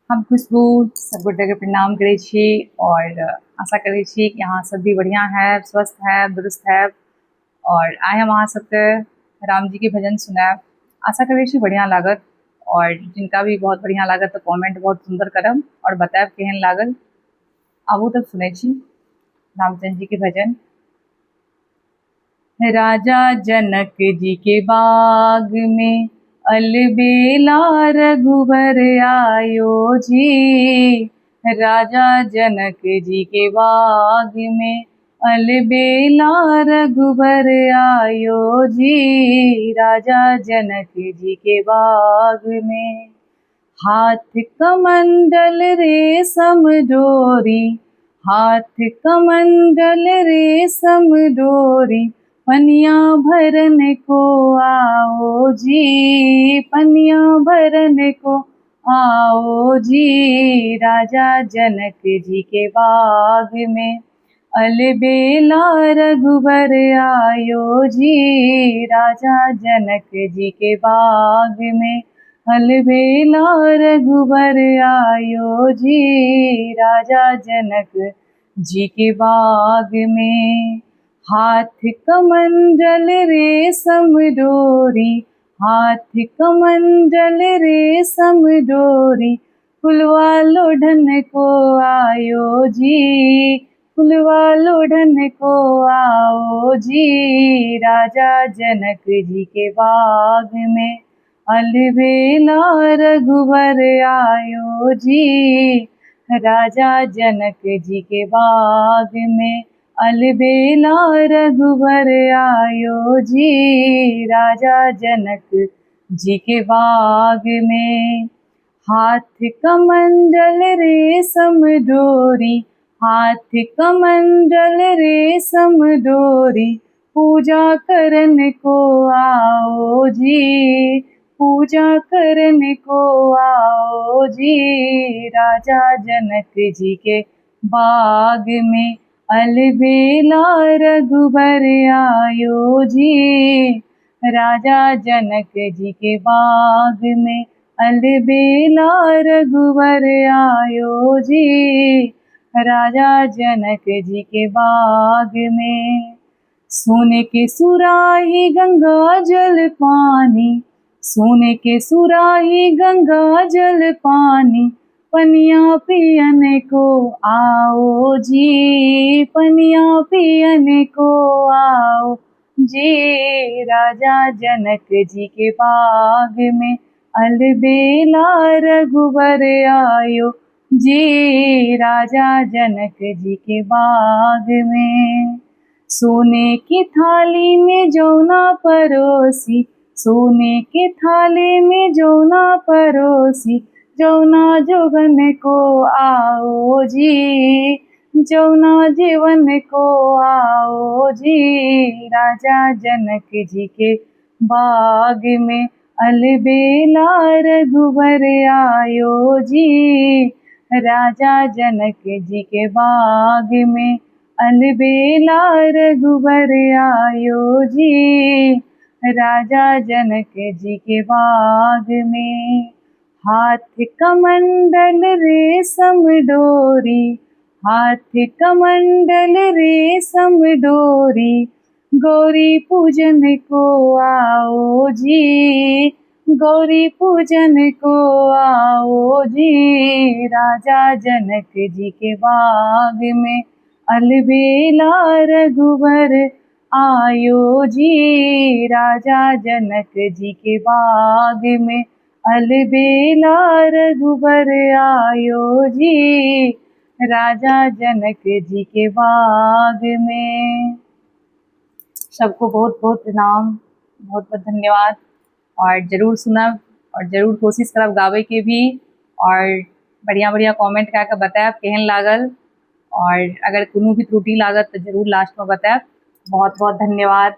हम खुशबू सबगोटाके प्रणाम करै छी आओर आशा करै छी कि अहाँ सब भी बढ़िआँ हैब, स्वस्थ हैब, दुरुस्त हैब। आओर आइ हम अहाँ सबके रामजीके भजन सुनायब। आशा करै छी बढ़िआँ लागत आओर जिनका भी बहुत बढ़िआँ लागत तऽ कमेंट बहुत सुन्दर करब आओर बतायब केहन लागल। आबू तब सुनै छी रामचंद्र जी के भजन। राजा जनक जी के बाग में अलबेला रघुबर आयो जी। राजा जनक जी के बाग में अलबेला रघुबर आयो जी। राजा जनक जी के बाग में हाथ कमंडल रेशम डोरी, हाथ कमंडल रेशम डोरी, पनिया भरन को आओ जी, पनिया भरन को आओ जी। राजा जनक जी के बाग में अलबेला रघुबर आयो जी। राजा जनक जी के बाग में अलबेला रघुबर आयो जी। राजा जनक जी के बाग में हाथ कमंडल रेशम डोरी, हाथ कमंडल रेशम डोरी, फुलवा लोढ़न को आयो जी, फुलवा लोढ़न को आओ जी। राजा जनक जी के बाग में अलबेला रघुबर आयो जी। राजा जनक जी के बाग में अलबेला रघुबर आयो जी। राजा जनक जी के बाग में हाथ कमंडल रेशम डोरी, हाथ कमंडल रेशम डोरी, पूजा करन को आओ जी, पूजा करन को आओ जी। राजा जनक जी के बाग में अलबेला रघुबर आयो जी। राजा जनक जी के बाग में अलबेला रघुबर आयो जी। राजा जनक जी के बाग में सोने के सुराही गंगा जल पानी, सोने के सुराही गंगा जल पानी, पनिया पियन को आओ जी, पनिया पियन को आओ जी। राजा जनक जी के बाग में अलबेला रघुबर आयो जी। राजा जनक जी के बाग में सोने की थाली में जौना परोसी, सोने के थाली में जौना परोसी, जौना जोगन को आओ जी, जौना जीवन को आओ जी। राजा जनक जी के बाग में अलबेला रघुबर आयो जी। राजा जनक जी के बाग में अलबेला रघुबर आयो जी। राजा जनक जी के बाग में हाथ कमंडल रेशम डोरी, हाथ कमंडल रेशम डोरी, गौरी पूजन को आओ जी, गौरी पूजन को आओ जी। राजा जनक जी के बाग में अलबेला रघुबर आयो जी। राजा जनक जी के बाग में अलबेला रघुबर आयो जी। राजा जनक जी के बाग में। सबको बहुत बहुत प्रणाम, बहुत बहुत धन्यवाद। और जरूर सुनब और जरूर कोशिश करब गाबै के भी और बढ़िया बढ़िया कमेंट कए के बतायब केहन लागल। और अगर कोनो भी त्रुटि लागत तऽ जरूर लास्टमे बतायब। बहुत बहुत धन्यवाद।